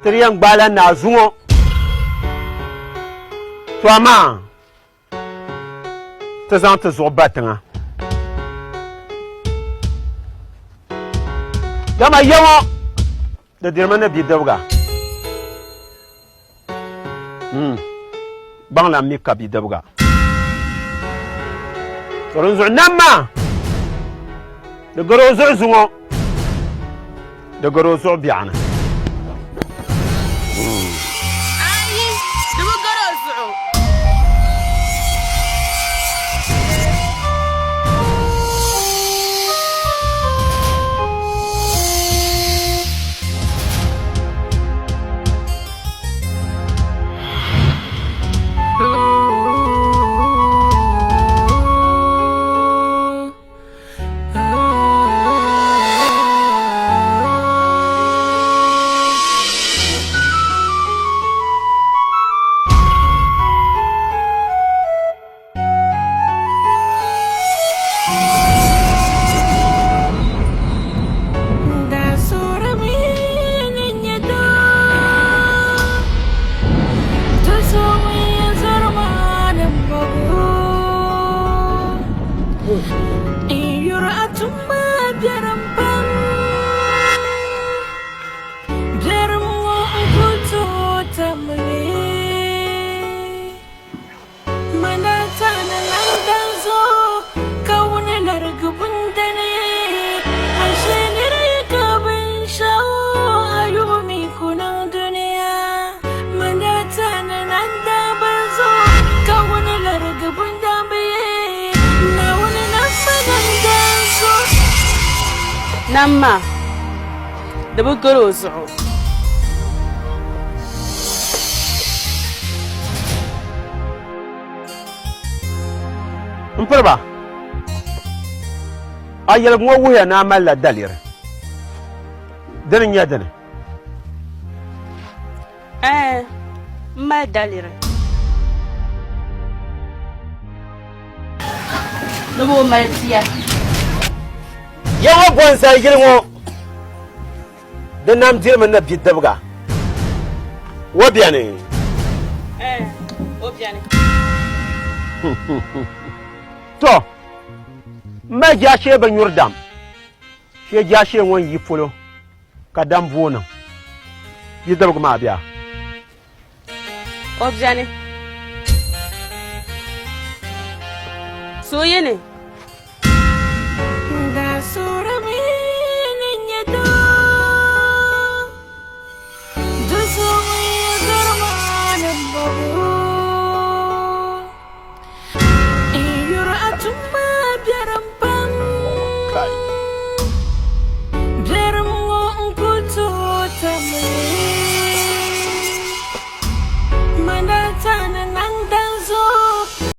Ti di yɛn gbaai la naa zuŋɔ. To amaa ti zaŋ ti zuɣu ba tiŋa. Dama ya ŋɔ di dirimi ni bidibga. Hmm. Gbaŋ lan mi ka bidibga. To dinzuɣu nam maa di gari o zuɣu zuŋɔ, di gari o zuɣu biɛɣuni. Ayi, di bi gari o zuɣu. Nam maa, di bi gari o zuɣu. M piriba, a yɛligu ŋɔ wuhiya ni a malila daliri. Dini n-nyɛ dini? Ɛɛn, m mali daliri. Ni bɛ o mali tia. Ya ŋɔ bɔnsal yili ŋɔ di nam dirimi ni bidibiga. O beni? Ɛɛn, o beni. Tɔ! M mali jaashee bi nyuri dam. Shee jaashee ŋɔ n-yi polo ka dam booi niŋ. Bidibigi maa bɛ a? O beni. Suhuyini.